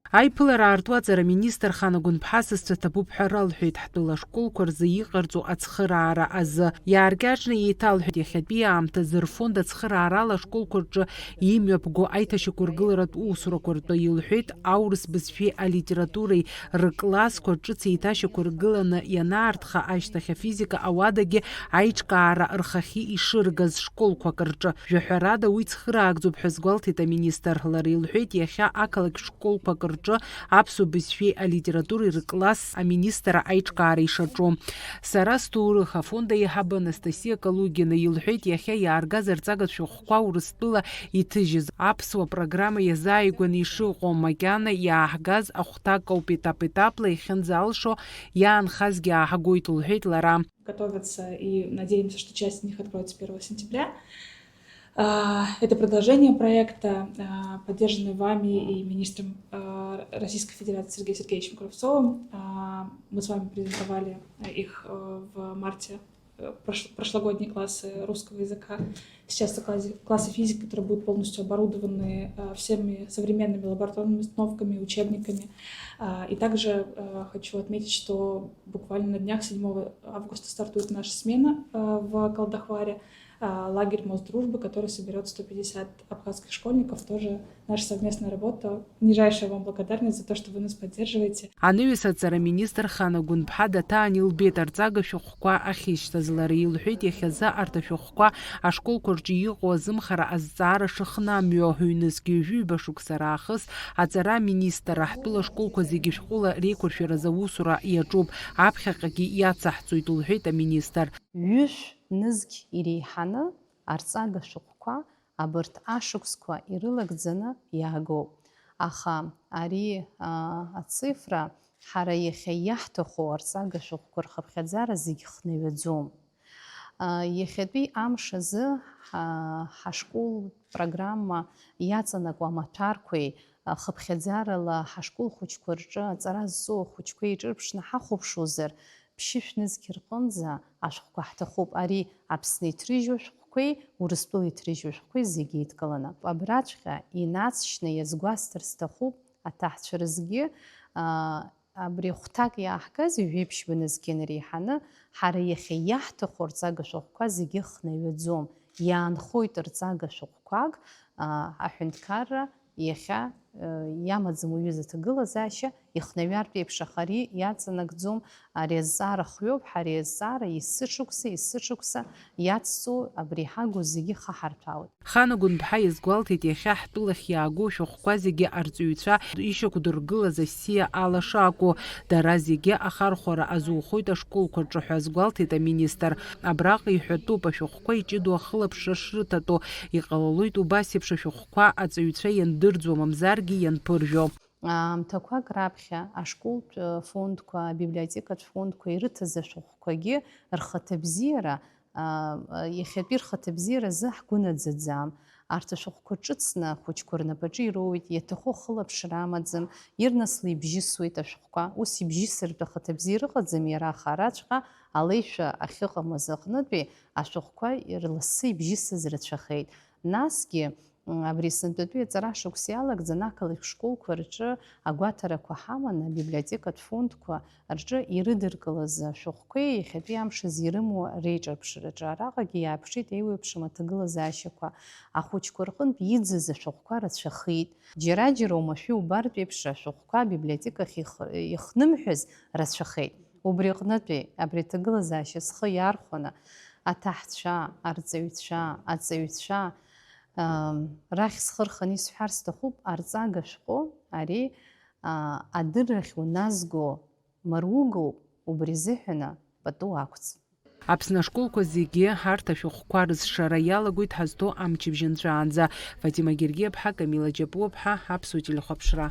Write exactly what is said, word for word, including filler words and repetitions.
Аиԥылара аартуа аҵара министр Хана Гәынԥҳа сасцәа ҭабуп ҳәа ралҳәеит ҳтәыла ашколқәа рзы иҟарҵо ацхыраара азы. Иааркьаҿны еиҭалҳәеит, иахьатәи аамҭазы рфонд ацхыраарала ашколқәа рҿы имҩаԥго аиҭашьақәыргыларатә усурақәа ртәы илҳәеит аурыс бызшәеи алитературеи рыклассқәа ҿыц еиҭашьақәыргыланы ианаарҭха ашьҭахь афизика ауадагьы аиҿкаара рхахьы ишыргаз школқәак рҿы. Жәаҳәарада уи цхыраагӡоуп ҳәа азгәалҭеит аминистр. Лара илҳәеит, иахьа ақалақь школқәак рҿы аԥсуа бызшәеи алитературеи рыкласс аминистр аиҿкаара ишаҿу. Сара сҭоурых афонд аиҳабы Анастасиа Калугина илҳәеит, иахьа иааргаз арҵага шәҟәқәа Урыстәыла иҭыжьыз аԥсуа программа иазааигәаны ишыҟоу, макьана иааҳгаз ахәҭак ауп, етап-етапла иахьынӡалшо иаанхазгьы ааҳгоит, лҳәеит лара. Готовятся, и надеемся, что часть из них откроется первого сентября. А, это продолжение проекта, а, поддержанный вами и министром, а, Российской Федерации Сергеем Сергеевичем Кравцовым. А, мы с вами презентовали, э, их, э, в марте, э, прош-, прошлогодние классы русского языка. Сейчас это классы, классы физики, которые будут полностью оборудованы, э, всеми современными лабораторными установками, учебниками. А, и также, э, хочу отметить, что буквально на днях, седьмого августа, стартует наша смена, э, в Колдахваре, э, лагерь Мост дружбы, который соберёт сто пятьдесят абхазских школьников. Тоже наша совместная работа. Нижайшая вам благодарность за то, что вы нас поддерживаете. Анаҩс аҵара министр Хана Гәынԥҳа даҭаан илбеит арҵага шәҟәқәа ахьышьҭаз. Лара илҳәеит, иахьазы арҭ ашәҟәқәа ашколқәа рҿы иҟоу азымхара азҵаара шыхнамҩо, ҩнызқь ҩажәи ҩба шықәса раахыс аҵара аминистр ҳтәыла ашколқәа зегьы шәҟәыла реиқәыршәаразы аусура иаҿуп, аԥхьаҟагьы иацаҳҵоит, лҳәеит аминистр. Ҩышә нызқь иреиҳаны арҵага шәҟәқәа абарҭ ашықәсқәа ирылагӡаны иаагоуп. Аха ари, а, ацифра ҳара иахьа иаҳҭаху арҵага шәҟәқәа рхыԥхьаӡара зегь хнаҩаӡом. А, иахьатәи амш азы, а, ҳашкол программа иаҵанакуа амаҭәарқәеи, а, хыԥхьаӡарала ҳашкол хәыҷқәа рҿы аҵара зҵоу ахәыҷқәеи еиҿырԥшны ҳахәаԥшуазар, ԥшьышә нызқь рҟынӡа ашәҟәқәа ҳҭахуп. Ари Аԥсны иҭрыжьу ашәҟәқәеи Урыстәыла иҭрыжьу ашәҟәқәеи зегьы еидкыланы. Абраҵәҟьа инаҵшьны иазгәасҭар сҭахуп, аҭаҳцәа рзгьы, а, абри ахәҭак иааҳгаз ҩажәи ԥшьба нызқь инареиҳаны, ҳара иахьа иаҳҭаху арҵага шәҟәқәа зегьы хнаҩаӡом, иаанхоит рҵага шәҟәқәак, а, аҳәынҭқарра иахьа, э, иамаӡам уаҩы изы аҭагылазаашьа, ихнаҩартә еиԥш, аха ари иаҵанакӡом, ари азҵаара хҩоуп, ҳара иазҵаара есышықәса, есышықәса иацҵоу абри иҳагу зегьы хаҳарҭәаауеит. Хана Гәынԥҳа иазгәалҭеит, иахьа ҳтәылахь иаагоу ашәҟәқәа зегьы арҵаҩцәа ишьақәдыргылаз асиа ала шакәу, дара зегьы ахархәара азухоит ашколқәа рҿы ҳәа азгәалҭеит аминистр. Абраҟа иҳәатәуп, ашәҟәқәа иҷыдоу ахылаԥшра шрыҭатәу, иҟалалоит убас еиԥш ашәҟәқәа аҵаҩцәа иандырӡуа, мамзаргьы ианԥыржәо. Аамҭақәак раԥхьа ашколтә фондқәа, абиблиотекатә фондқәа ирыҭаз ашәҟәқәагьы рхаҭабзиара, а, иахьатәи рхаҭабзиара азы ҳгәы наӡаӡам. Арҭ ашәҟәқәа ҿыцны ахәыҷқәа рнапаҿы ироуеит, иаҭаху ахылаԥшра амаӡам, ирнасла ибжьысуеит ашәҟәқәа. Ус ибжьысыртә ахаҭабзиара ыҟаӡам, иара ахараҵәҟьа алеишәа ахьыҟамыз аҟнытәи ашәҟәқәа рласы ибжьысыз рацәахеит. Насгьы, м, абри сынтәатәи аҵара шықәс иалагӡан ақалақь школқәа рҿы агәаҭарақәа ҳаманы, абиблиотекатә фондқәа рҿы ирыдыркылаз ашәҟәқәеи иахьатәи амш азы ирымоу реиҿырԥшраҿы. Араҟагьы иааԥшит еиуеиԥшым аҭагылазаашьақәа. Ахәыҷқәа рҟынтә иӡыз ашәҟәқәа рацәахеит. Џьара-џьара уамашәа иубартә еиԥш ашәҟәқәа абиблиотекахь их-, ихнымҳәыз рацәахеит. Убри аҟнытәи, абри аҭагылазаашьа зхы иархәаны, аҭаҳцәа, арҵаҩцәа, аҵаҩцәа, ам, рахь схы рханы исҳәар сҭахуп, арҵага шәҟәы ари, а, адыррахь уназго маругоуп, убри азыҳәаны пату ақәҵ. Аԥсны ашколқәа зегьы ҳарҭ ашәҟәқәа рызшара иалагоит ҳазҭоу амчыбжь нҵәаанӡа. Фатима Гергиаԥҳа, Камила Џьапуаԥҳа, Аԥсуа телехәаԥшра.